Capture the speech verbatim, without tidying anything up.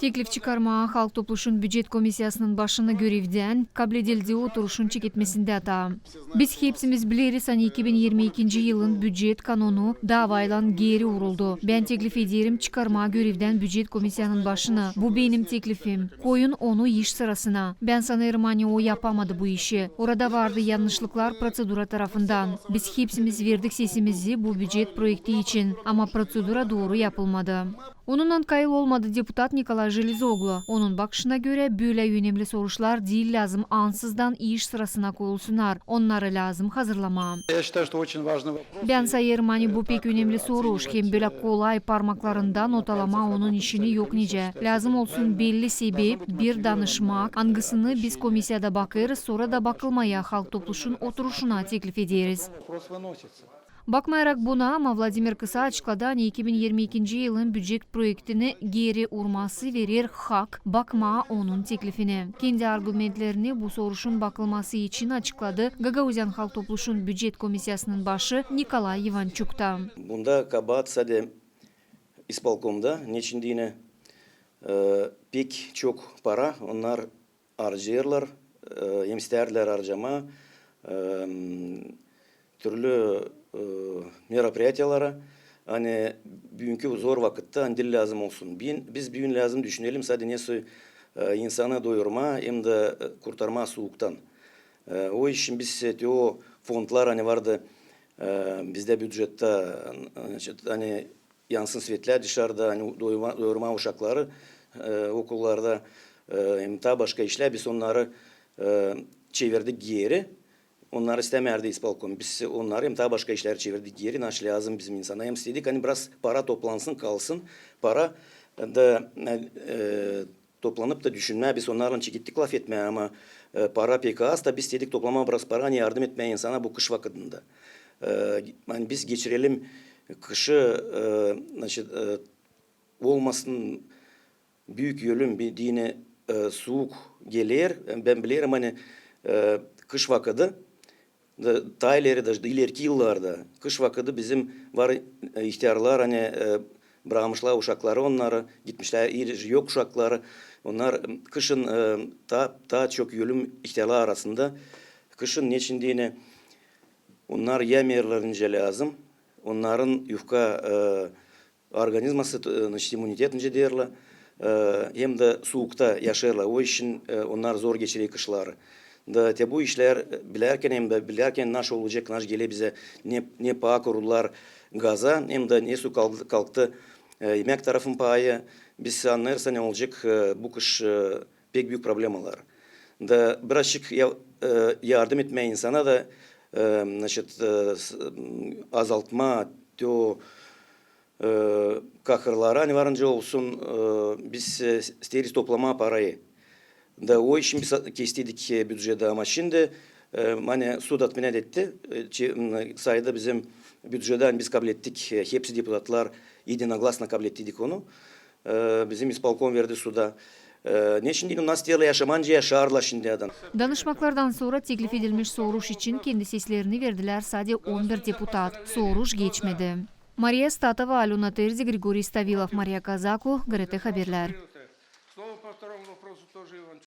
Teklif çıkarmaa Halk Topluşun Bücet Komissiyasının başını görevdän kabledildi oturuşun çeketmesindä taa. Biz hepsimiz bileriz, ani iki bin irmi ikinci yılın bücet kanonu daavaylan geeri uruldu. Bän teklif ederim çıkarmaa görevdän Bücet Komissiyanın başını. Bu benim teklifim. Koyun onu iş sırasına. Bän sanêrım, ani o yapamadı bu işi. Orada vardı yannışlıklar proţedura tarafından. Biz hepsimiz verdik sesimizi bu bücet proekti için, ama proţedura dooru yapılmadı. Onunnan kayıl olmadı deputat Nikolay Jelezoglu. Onun bakışına görä, bölä önemli soruşlar diil lääzım ansızdan iş sırasına koyulsunnar. Onnarı lääzım hazırlamaa. Bän sayêrım, ani bu pek önemli soruş, hem bölä kolay parmaklarından otalamaa onun işini yok nicä. Lääzım olsun belli sebep, bir danışmak, angısını biz komissiyada bakêrız, sora da bakılmaya Halk Topluşun oturuşuna teklif ederiz. Bakmayarak buna, ama Vladimir Kısa açıkladı, ani iki bin irmi ikinci yılın bücet proektini geeri urması verer hak bakmaa onun teklifini. Kendi argumentlerini bu soruşun bakılması için açıkladı Gagauzyan Halk Topluşun Bücet Komissiyasının başı Nikolay İvançuk ta. Bunda kabaat sade ispolkomda, neçin deyni, e, pek çok para onnar harcêêrlar, e, hem istärdilär harcamaa, e, türlü, e, meropriyatiyalara, ani büünkü zor vakıtta, ani diil lääzım olsun. Büün, biz büün lääzım düşünelim sade nesoy, e, insanı doyurmaa hem dä, e, kurtarmaa suuktan. E, o için biz, e, te o fondlar, ani vardı, e, bizdä bücettä, e, значит, ani yansın svetlär dışarıda, ani doyurmaa, doyurmaa uşakları, e, okullarda, e, hem taa başka işlär, biz onnarı, e, çevirdik geeri. Onnarı istämärdi ispolkom. Biz onnarı hem taa başka işleri çevirdik geeri, naşey lääzım bizim insana. Hem istedik, ani biraz para toplansın, kalsın. Para da, e, e, toplanıp da düşünmää, biz onnarlan çekettik lafetmää, ama, e, para pek az da, biz istedik toplamaa biraz para, ani yardım etmää insana bu kış vakıdında. E, ani biz geçirelim kışı, e, значит, e, olmasın büük ölüm, bir deyni, e, suuk geler. Bän bilerim, ani, e, kış vakıdı, da, taa ileri, da, ileriki yıllarda, kış vakıdı bizim var, e, ihtärlar, ani, e, brakmışlar uşakları onnarı, gitmişlär, ir yok uşakları. Onnar, m, kışın, e, taa, taa çok ölüm ihtärlar arasında. Kışın neçin deyni, onnar yämeerlär nicä lääzım. Onnarın yufka, e, organizması, e, значит, иммунитет nicä deerlär, e, hem dä suukta yaşêêrlar. O için, e, onnar zor geçirer kışları. Da te bu işlär, e, bilärkän hem dä bilärkän, naşey olacek, naşey geler bizä, ne, ne paa kurullar gaza, hem dä nesoy kal-, kalktı, e, imäk tarafın paayı, biz annêêrız, ani olacek, e, bu kış, e, pek büük problemalar. Da birazçık ya-, e, yardım etmää insana da, e, значит, e, s-, m, azaltmaa te o, e, kahırları, ani var nicä olsun, e, biz, e, isteeriz toplamaa parayı. Da o için biz kestedik, e, bücettä, ama şindi, e, ani sud отменять etti, e, çe-, m, saydı bizim bücettä, ani biz kablettik, e, hepsi deputatlar единогласно kablettik onu. E, bizim ispolkom verdi suda. E, neçin deyni, u nas isteerlär yaşamaa, nicä yaşêêrlar şindiyädän. Danışmaklardan sora teklif edilmiş soruş için kendi seslerini verdilär sade on bir deputat. Soruş geçmedi. Mariya Statova, Alöna Terzi, Grigoriy Stavilov, Mariya Kazaku, GRT Haberlär. Слово по второму вопросу тоже Иванчук.